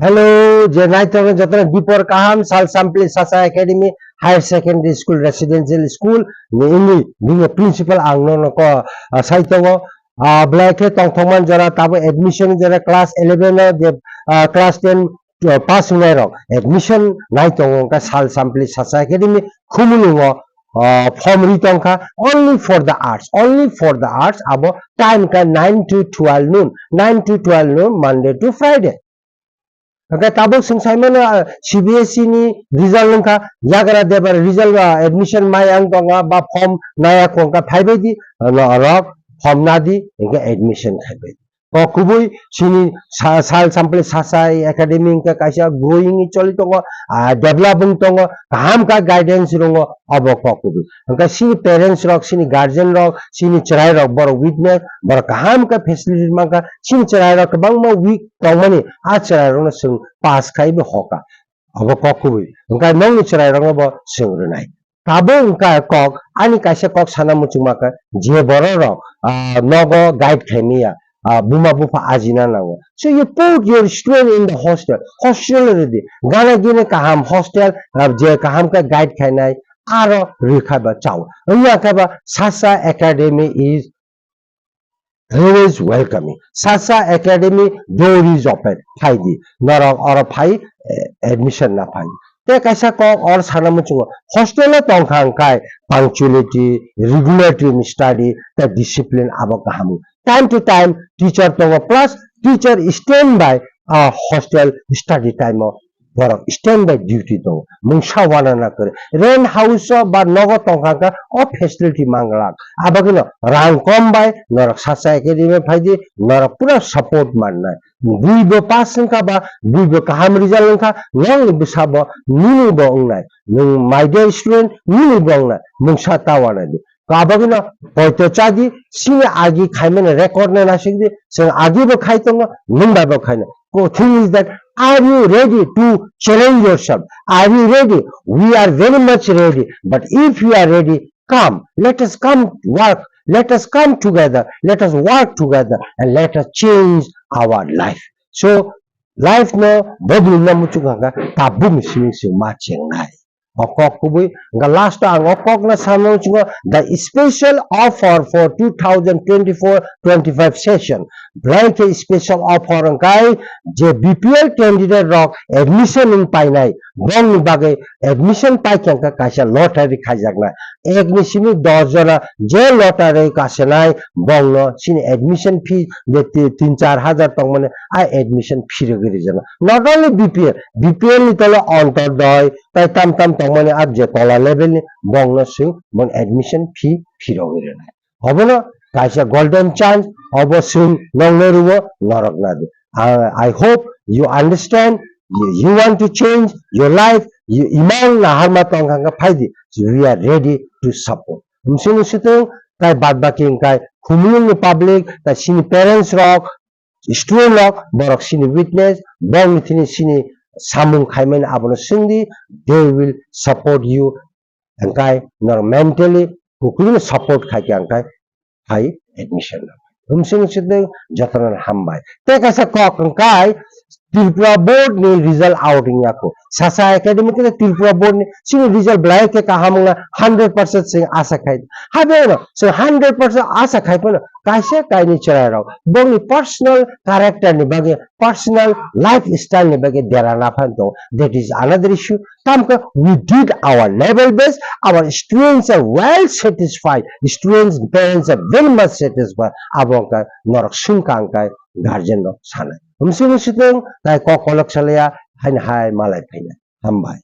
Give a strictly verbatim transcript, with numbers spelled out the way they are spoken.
Hello, je naitok jotono dipor kaham, Sal Sampli Sasa Academy Higher Secondary School, Residential School ni wngwi bini principal ang nono ko, ah, sai tongo. Ah, belai khe tongthokman jora, tabuk admission jora class eleven o je, ah, class ten, ah, pass wngnai rok admission nai tongo, wngkha Sal Sampli Sasa Academy Khumulwngo, ah, form ri tongkha only for the arts, only for the arts, abo time kha nine to twelve noon, nine to twelve noon, Monday to Friday. Hwnkhe tabuk chwng sai mano, ah, C B S E ni result wngkha, yagra debar result, ah, admission mai ang tonga ba form naya kongkha phaibai di, ah, no, rok form nadi, hwnkhe admission khaibai di. Kok kubui sini sa-, Sal Sampli Sasa Academy hwnkhe kaisa growing ni choli tongo, ah, develop wng tongo, kaham kha guidance rongo, obo kok kubui. Hwnkhe sini parents rok, sini guardian rok, sini chwrai rok, borok witness, borok kaham khe facility mankha, sini chwrai rok kwbangma weak tongmani, a chwrai rokno chwng pass khai bo hoka. Obo kok kubui. Hwnkhe nokni chwrai rokno bo chwng rwnai. Tabuk wngkha kok, ani kaisa kok sana muchungma khe, je borok rok, ah, nogo guide khaimaya, ah, buma bupha ajina nango. So you put your student in the hostel. Hostel rwdi. Gana gini kaham hostel, ah, je kaham khe guide khainai, aro rwkha ba chao. Wngya khe ba Sasa Academy is always welcoming. Sasa Academy door is open. Phaidi. Norok oro phai, eh, admission na phai. Tei kaisa kok or sana muchungo. Hostel o tongkha hwnkhe punctuality, regularity in study, tei discipline abo kaham. Time to time teacher tongo, plus teacher stand by, ah, hostel study time o borok stand by duty tongo. Mungsa wana na kwrwi. Rent house o ba nogo tongkha khe o facility manglak. Abagino rang kom bai norok Sasa Academy phaidi, norok pura support mannai. Bui bo pass wngkha ba, bui bo kaham result wngkha, nokni bwsa bo nini bo wngnai. Nwng my dear student, nini bo wngnai. Mungsa ta wana di. Kabagino poito chadi, sini agi khaimani record no nasikdi, sing agi bo khai tongo, nwng bai bo khaino. The thing is that, are you ready to challenge yourself? Are you ready? We are very much ready. But if you are ready, come. Let us come work. Let us come together. Let us work together and let us change our life. So, life no bodolna muchung kha tabuk ni simi sing ma chengnai. O kok kubui, hwnkha last o ang o kok no samung chungo, the special offer for two thousand twenty-four twenty-five session. Belai khe special offer hwnkhe je B P L candidate rok admission wng painai, bongni bagwi admission paikha hwnkhe kaisa lottery khaijaknai. Ek ni simi dos jona je lottery kasenai, bongno sini admission fee je ti-, tin char hajar tongmani, a admission fee rwgwi rijana. Not only B P L, B P L ni tole Antyodoi, tai tam tam tongmani, a je tola level ni bongno swng, bong admission fee phirogwi rwnai. Obono kaisa golden chance, obo swng nongno rwo norok nadi. I, I hope you understand, you, you want to change your life, you imang naharma tongkha khe phaidi, we are ready to support. Hwnswng swtwng, tai bad baki hwnkhe Khumulwng ni public, tai sini parents rok, student rok, borok sini witness, bongni thini sini samung khaimani abono swngdi, they will support you, hwnkhe norok mentally kukulino support khaikhe hwnkhe phai admission. Hwnswng swtwng jotono hambai. Tei kaisa kok hwnkhe Tripura board ni result out wngya kho. Sasa Academy khe Tripura board ni sini result belai khe kaham wngna hundred percent sing asa khai. Habeno sing hundred percent asa khai phano kaisa kaini chwrai rok bongni personal character ni bagwi, personal lifestyle ni bagwi dera na phan tongo. That is another issue. Tamkhe we did our level best, our students are well satisfied, students, parents are very much satisfied. Abo wngkha norok swngkha hwnkhe guardian rok sanai. Hwnswng swtwng tai kok kolok salaya haino hai malai phainai. Hambai.